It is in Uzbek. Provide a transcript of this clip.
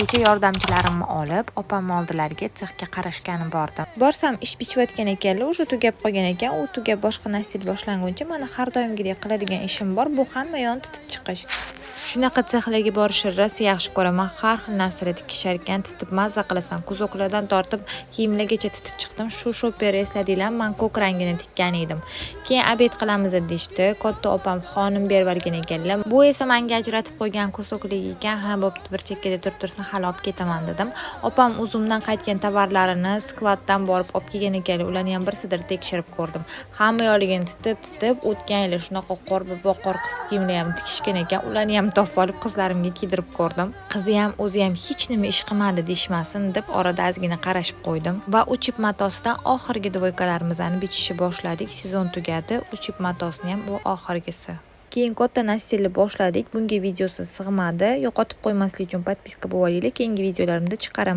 Kecha yordamchilarimni olib, opam oldilariga sexga qarashgani bordim. Borsam, ish bichayotgan ekanlar, уже tugab qolgan ekan. U tugab, boshqa настил boshlanguncha mani har doimgidek qiladigan ishim bor. Bu hamma yoqni titib chiqish. Shunaqa sexlarga borishni rosa yaxshi ko'raman. Har xil narsalar tikishar ekan, titib mazza qilasan. Kuzoklardan tortib kiyimlargacha titib chiqdim. Shu шопер esladinglarmi? Man ko'k rangini tikkan edim. Keyin обед qilamiz deyishdi. Katta opam xonim berib yuborgan ekanlar. Bu esa menga ajratib qo'ygan кусок ligi ekan. Ha, bo'pti, bir chekkada turib tursin, hali olib ketaman dedim. Opam uzumdan qaytgan tovarlarini склад dan borib olib kelgan ekanlar. Ularni ham bir sidr tekshirib ko'rdim. Hamma yoqligini titib-titib, o'tgan yili shunaqa qorbobo, qor qiz kiyimlar ham tikishgan ekan. Ularni ham topib olib, qizlarimga kiydirib ko'rdim. Qizi ham, o'zi ham hech nima ish qilmadi deyishmasin deb, orada ozgina qarashib qo'ydim. Va uchib matosidan oxirgi двойка larimizni bichishni boshladik. Sezon tugadi. Uchib matosini ham bu oxirgisi. Keyin katta настил ni boshladik. Bunga videosi sig'madi. Yo'qotib qo'ymaslik uchun подписка bo'lib olinglar. Keyingi videolarimda chiqaraman.